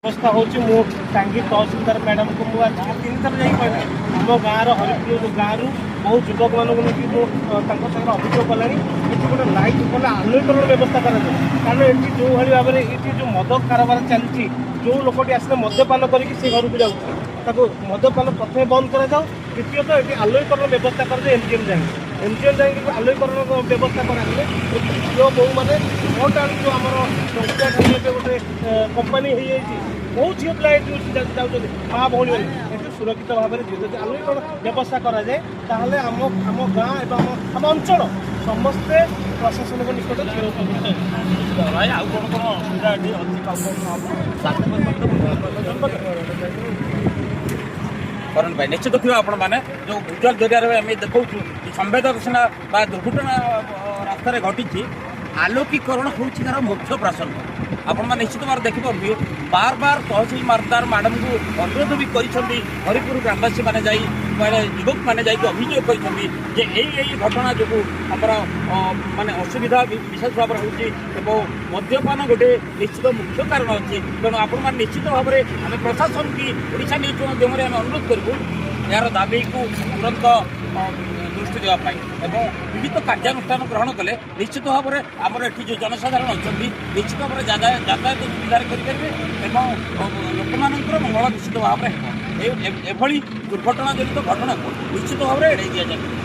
ଅବସ୍ଥା ହେଉଛି, ମୁଁ ଟାଙ୍ଗି ତହସିଲଦାର ମ୍ୟାଡ଼ାମକୁ ମୁଁ ଆଜି ତିନିଥର ଯାଇ କହିଲି। ଆମ ଗାଁର ହରିପୁର ଗାଁରୁ ବହୁ ଯୁବକମାନଙ୍କୁ ନେଇକି ମୁଁ ତାଙ୍କ ସାଙ୍ଗରେ ଅଭିଯୋଗ କଲାଣି, ଏଠି ଗୋଟେ ଲାଇଟ୍ କଲେ ଆଲୋକୀକରଣ ବ୍ୟବସ୍ଥା କରାଯାଉ। କାରଣ ଏଠି ଯେଉଁଭଳି ଭାବରେ ଏଠି ଯେଉଁ ମଦ କାରବାର ଚାଲିଛି, ଯେଉଁ ଲୋକଟି ଆସିଲେ ମଦ୍ୟପାନ କରିକି ସେ ଘରକୁ ଯାଉଛି, ତାକୁ ମଦ୍ୟପାନ ପ୍ରଥମେ ବନ୍ଦ କରାଯାଉ। ଦ୍ୱିତୀୟତଃ ଏଠି ଆଲୋକୀକରଣ ବ୍ୟବସ୍ଥା କରାଯାଉ। ଏମ୍ ଜି ଏମ୍ ଯାଇକି, ଏମ୍ ଜି ଏମ୍ ଯାଇକି ଆଲୋକୀକରଣ ବ୍ୟବସ୍ଥା କରାଗଲେ ଏଠି ଝିଅ ବୋହୂମାନେ 6ଟା ବେଳକୁ, ଯେଉଁ ଆମର ଟଙ୍କିଆ ଠାରୁ ଏବେ ଗୋଟେ କମ୍ପାନୀ ହେଇଯାଇଛି, ବହୁତ ଝିଅ ପିଲା ଏଠି ଯାଉଛନ୍ତି, ମା ଭଉଣୀମାନେ ଏଠି ସୁରକ୍ଷିତ ଭାବରେ ଯିବେ। ଯଦି ଆଲୋକୀକରଣ ବ୍ୟବସ୍ଥା କରାଯାଏ, ତାହେଲେ ଆମ ଗାଁ ଏବଂ ଆମ ଅଞ୍ଚଳ ସମସ୍ତେ ପ୍ରଶାସନଙ୍କ ନିକଟରେ ଚିରଉପକୃତ ହେବେ। ଭାଇ, ଆଉ କ'ଣ କ'ଣ ଅସୁବିଧା ଏଠି ଅଛି? କ'ଣ କରେଣ୍ଟ ପାଇଁ ନିଶ୍ଚିତ ଥିବ। ଆପଣମାନେ ଯେଉଁ ଭିଜୁଆଲ ଜରିଆରେ ଆମେ ଦେଖାଉଛୁ, ସମ୍ବେଦନଶୀଳ ବା ଦୁର୍ଘଟଣା ରାସ୍ତାରେ ଘଟିଛି, ଆଲୋକୀକରଣ ହେଉଛି ତାର ମୁଖ୍ୟ ପ୍ରସଙ୍ଗ। ଆପଣମାନେ ନିଶ୍ଚିତ ଭାବରେ ଦେଖିପାରୁଥିବେ, ବାର ବାର ତହସିଲଦାର ମ୍ୟାଡ଼ାମଙ୍କୁ ଅନୁରୋଧ ବି କରିଛନ୍ତି। ହରିପୁର ଗ୍ରାମବାସୀମାନେ ଯାଇ, ମାନେ ଯୁବକମାନେ ଯାଇକି ଅଭିଯୋଗ କରିଛନ୍ତି ଯେ ଏଇ ଏଇ ଘଟଣା ଯୋଗୁଁ ଆମର ମାନେ ଅସୁବିଧା ବିଶେଷ ଭାବରେ ହେଉଛି ଏବଂ ମଦ୍ୟପାନ ଗୋଟେ ନିଶ୍ଚିତ ମୁଖ୍ୟ କାରଣ ଅଛି। ତେଣୁ ଆପଣମାନେ ନିଶ୍ଚିତ ଭାବରେ ଆମେ ପ୍ରଶାସନ କି ଓଡ଼ିଶା ନ୍ୟୁଜ୍ ମାଧ୍ୟମରେ ଆମେ ଅନୁରୋଧ କରିବୁ ଏହାର ଦାବିକୁ ତୁରନ୍ତ ଦୃଷ୍ଟି ଦେବା ପାଇଁ ଏବଂ ବିହିତ କାର୍ଯ୍ୟାନୁଷ୍ଠାନ ଗ୍ରହଣ କଲେ ନିଶ୍ଚିତ ଭାବରେ ଆମର ଏଠି ଯେଉଁ ଜନସାଧାରଣ ଅଛନ୍ତି, ନିଶ୍ଚିତ ଭାବରେ ଯାତାୟାତ ସୁବିଧାରେ କରିପାରିବେ ଏବଂ ଲୋକମାନଙ୍କର ମଙ୍ଗଳ ନିଶ୍ଚିତ ଭାବରେ ହେବ। ଏଭଳି ଦୁର୍ଘଟଣା ଜନିତ ଘଟଣାକୁ ନିଶ୍ଚିତ ଭାବରେ ଏଡ଼ାଇ ଦିଆଯାଇପାରିବ।